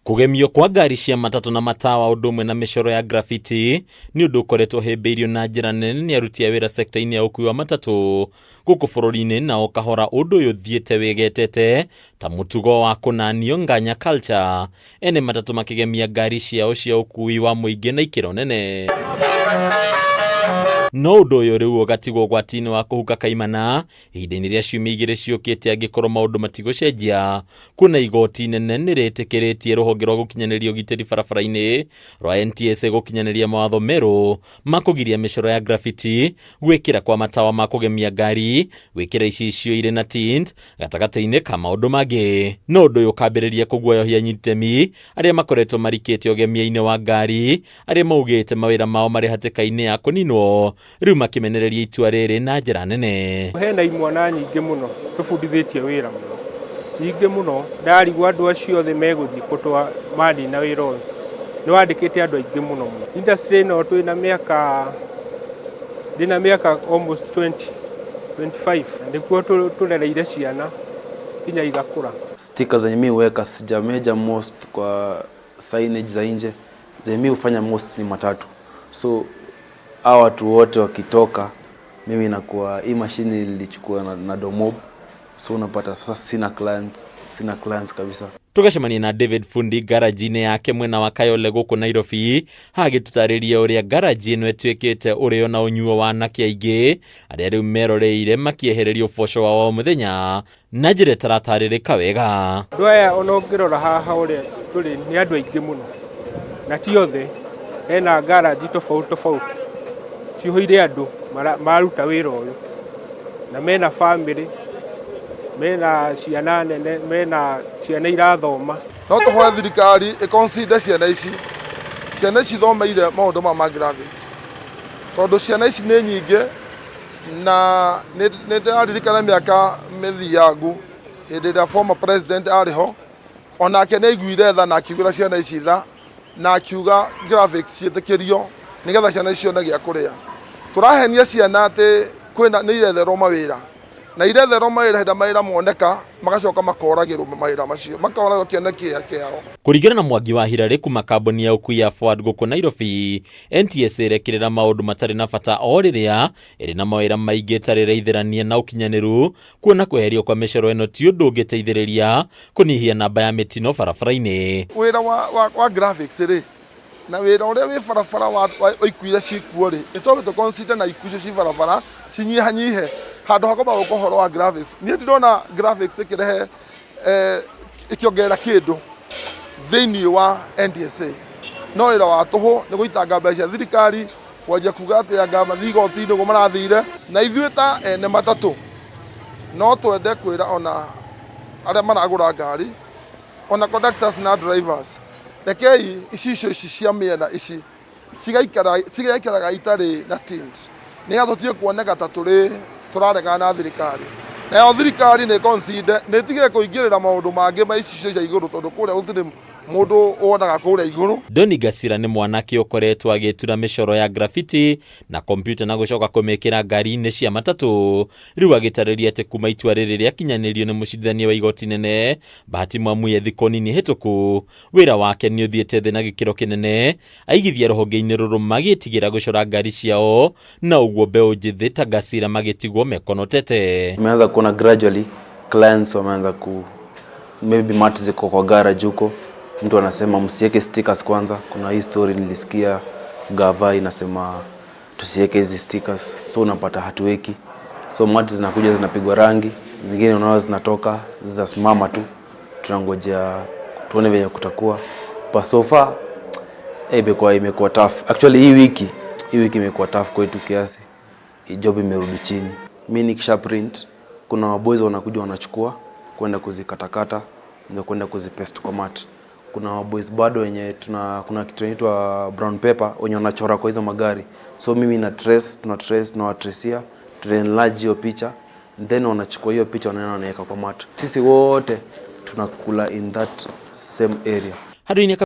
Kũgemio kwa ngari cia matatũ na matawa ũndũ ũmwe na mĩcoro ya graffiti nĩ ũndũ ũkoretwo ũhĩmbĩirio na njĩra nene nĩ aruti a wĩra sekta-inĩ ya ũkuui wa matatũ gũkũ bũrũri-inĩ, na o kahora ũndũ ũyũ ũthiĩte wĩgetete ta mũtugo wa kũnanio nganya culture, ene matatũ makĩgemia ngari ciao cia ũkuui wa mũingĩ na ikĩro nene. No ũndũ ũyũ rĩu ũgatigwo ũgwati-inĩ wa kũhuka kaimana ihinda-inĩ rĩa ciumia 2 ciũkĩte angĩkorwo maũndũ matigũcenjia, kuona igoti inene nĩ rĩtĩkĩrĩtie rũhonge rwa gũkinyanĩria ũgitĩri barabara-inĩ rwa NTSA gũkinyanĩria mawatho merũ ma kũgiria mĩcoro ya graffiti, gwĩkĩra kwa matawa ma kũgemia ngari, gwĩkĩra icicio irĩ na tint gatagatĩ-inĩ ka maũndũ mangĩ. No ũndũ ũyũ ũkambĩrĩria kũguoyohia anyititemi arĩa makoretwo marikĩte ũgemia-inĩ wa ngari, arĩa maugĩte mawĩra mao marĩ hatĩka-inĩ ya kũninwo, rĩu makĩmenereria itua rĩrĩ na njĩra nene. Hena imwana nyingĩ mũno tũbundithĩtie wĩra mũno, nyingĩ mũno. Ndarigwo andũ acio othe megũthiĩ kũtwa manina wĩra ũyũ. Nĩ wandĩkĩte andũ aingĩ mũno mũno. Industry ĩno twĩna mĩaka, ndĩna mĩaka almost 20, 25. Nĩkuo tũrereire ciana nginya igakũra. Stickers zenye mi huweka sija major most kwa signage za nje, zenye mi hufanya most ni matatu. So hawa watu wote wakitoka, mimi nakuwa hii mashini nilichukua na domob. So unapata sasa sina clients, sina clients kabisa. Tũgacemania na David Fundi garaji-inĩ yake mwena wa Kayole gũkũ Nairobi, agĩtũtarĩria ũrĩa garaji ĩno ĩtuĩkĩte ũrĩo na ũnyuo wa anake aingĩ arĩa rĩu meroreire makĩehererio ũboco wao wa mũthenya na njĩra ĩtaratarĩrĩka wega. Andũ aya ona ũngĩrora haha ũrĩa tũrĩ nĩ andũ aingĩ mũno, na ti othe, hena garaji tofauti tofauti cihũire andũ maruta wĩra ũyũ, na mena family, mena ciana nene, mena ciana irathoma. No tũhoe thirikari ĩconsider ciana ici, ciana ici ithomeire maũndũ maya ma graphics, tondũ ciana ici nĩ nyingĩ na nĩ ndĩraririkana mĩaka mĩthiangu hĩndĩ ĩrĩa former president arĩ ho, onake nĩ aiguire tha na akĩiguĩra ciana ici tha na akiuga graphics ciĩtĩkĩrio nĩgetha ciana ici cione gĩa kũrĩa. Tũrahenia ciana atĩ kwĩna nĩ iretherwo mawĩra, na iretherwo mawĩra hĩndĩ mawĩra moneka magacoka makoragĩrwo mawĩra macio, makoragwo kĩone kĩao. Kũringana na Mwangi wa Hirarĩ kuma kambuni ya ũkuui ya Forward gũkũ Nairobi, NTSA ĩrekĩrĩra maũndũ matarĩ na bata o rĩrĩa ĩrĩ na mawĩra maingĩ ĩtarĩ ĩraithĩrania na ũkinyanĩru, kuona kweherio kwa mĩcoro ĩno ti ũndũ ũngĩteithĩrĩria kũnyihia namba ya mĩtino barabara-inĩ. Wĩra wa graphics rĩ, na wĩra ũrĩa wĩ barabara wa ikuũ iria ciĩkuo rĩ, nĩ twambe tũ consider na ikuũ icio ci barabara cinyihanyihe handũ ha kwamba gũka ũhoro wa graphics. Niĩ ndirona graphics ĩkĩrehe ĩkĩongerera kĩndũ thĩinĩ wa NTSA. No wĩra wa tũhũ nĩ gũitanga mbeca cia thirikari, kwanjia kuga atĩ anga mathiĩ igoti-inĩ ũguo marathire. Na ithuĩ ta ene matatũ no twende kwĩra ona arĩa maragũra ngari, ona conductors na drivers, rekei icicio ici cia mĩena ici cigaikaraga itarĩ na tint, nĩgetha tũtige kuoneka ta tũrĩ tũraregana na thirikari. Nayo thirikari nĩ consider, nĩ ĩtige kũingĩrĩra maũndũ mangĩ ma icicio cia igũrũ, tondũ kũrĩa gũtirĩ mũndũ wonaga kũrĩa igũrũ. Doni Gasira nĩ mwanake ũkoretwo agĩtura mĩcoro ya graffiti na kompyuta na gũcoka kũmĩkĩra ngari-inĩ cia matatũ. Rĩu agĩtarĩria atĩ kuma itua rĩrĩ rĩakinyanĩrio nĩ mũcirithania wa igoti nene Bahati Mwamuye thikũ nini hĩtũku, wĩra wake nĩ ũthiĩte thĩ na gĩkĩro kĩnene, aigithia rũhonge-inĩ rũrũ magĩtigĩra gũcora ngari ciao, na ũguo mbeũ njĩthĩ ta Gasira magĩtigwo mekonotete. Tumeanza kuona gradually clients wameanza ku maybe mat ziko kwa garage huko, mtu anasema msiweke stickers kwanza. Kuna hii story nilisikia gava inasema tusiweke hizi stickers, so unapata hatuweki, so mat zinakuja zinapigwa rangi, zingine unaona zinatoka zinasimama tu, tunangojea tuone venye kutakuwa. But so far imekuwa tough actually. Hii wiki imekuwa tough kwetu kiasi, hii job imerudi chini. Mi nikisha print, kuna waboys wanakuja wanachukua kwenda kuzikatakata ndio kwenda kuzipaste kwa mat. Kuna waboys bado wenye tuna kuna kitu inaitwa brown paper wenye wanachora kwa hizo magari, so mimi na trace, tuna trace, tunawatracia, tuna enlarge hiyo picha, then wanachukua hiyo picha wanaenda wanaweka kwa mat. Sisi wote tunakula in that same area. Handũ-inĩ.